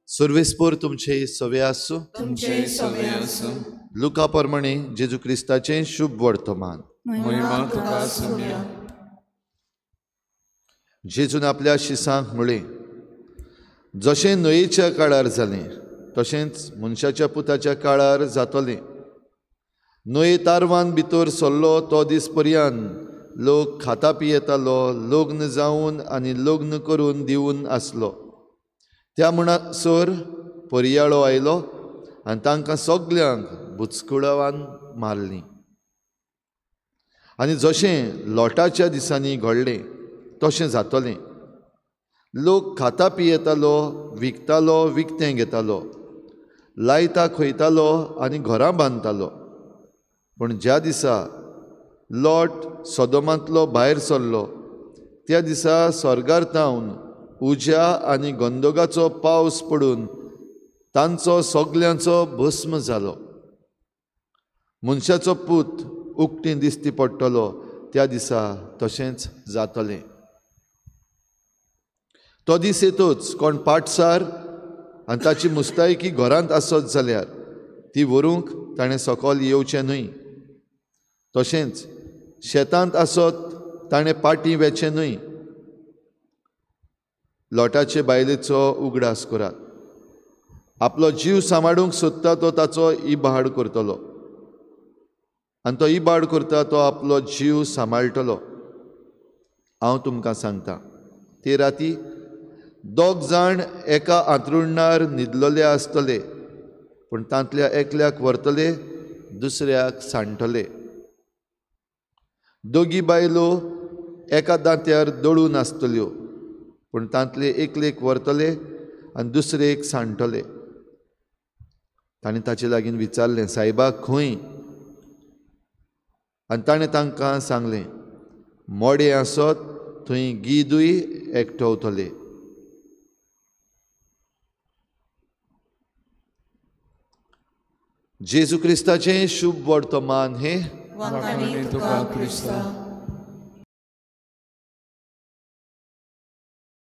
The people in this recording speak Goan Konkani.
सर्वेस्पोर तुमचे सवे आसूं. तुमचे सवे आसूं. लुका प्रमाणे जेजू क्रिस्ताचें शुभ वर्तमान. महिमा तुका सुम्या. जेजून आपल्या शिसांक म्हळें, जशें न्हंयेच्या काळार जालें तशेंच मनशाच्या पुताच्या काळार जातलें. न्हंये तारवान भितर सरलो तो दीस पर्यंत लोक खाता पियेतालो, लग्न जावन आनी लग्न करून दिवन आसलो. त्या म्हणसर परियाळो आयलो आनी तांकां सगल्यांक बुचकुळान मारलीं. आनी जशें लोटाच्या दिसांनी घडलें तशें जातलें. लोक खाता पियेतालो, विकतालो, विकतें घेतालो, लायता खोयतालो आनी घरां बांदतालो. पूण ज्या दिसा लोट सदोमांतलो भायर सरलो त्या दिसा स्वर्गार तावन उज्या आनी गंदोगाचो पावस पडून तांचो सगल्यांचो भस्म जालो. मनशाचो पूत उकटी दिसती पडटलो त्या दिसा तशेंच जातलें. तो दीस येतच कोण पाटसार आनी ताची मुस्तायकी घरांत आसत जाल्यार ती व्हरूंक ताणें सकयल येवचें न्हय. तशेंच शेतांत आसत ताणें पाटी वेचें न्हय. लोटाचे बायलेचो उगडास करात. आपलो जीव सांबाळूंक सोदता तो ताचो इबाड करतलो आनी तो इबाड करता तो आपलो जीव सांबाळटलो. हांव तुमकां सांगता, ते राती दोग जाण एका आंतरुणार न्हिदलेले आसतले, पूण तांतल्या एकल्याक व्हरतले, दुसऱ्याक सांडटले. दोगी बायलो एका दांत्यार दळून आसतल्यो, पूण तांतले एकलेक व्हरतले आनी दुसरेक सांडटले. ताणें ताचे लागीं विचारलें, सायबा खंय? आनी ताणें तांकां सांगलें, मोडें आसत थंय गिदूय एकटवतले. जेजू क्रिस्ताचें शुभ वर्तमान हें. वाखाणे तुका क्रिस्ता.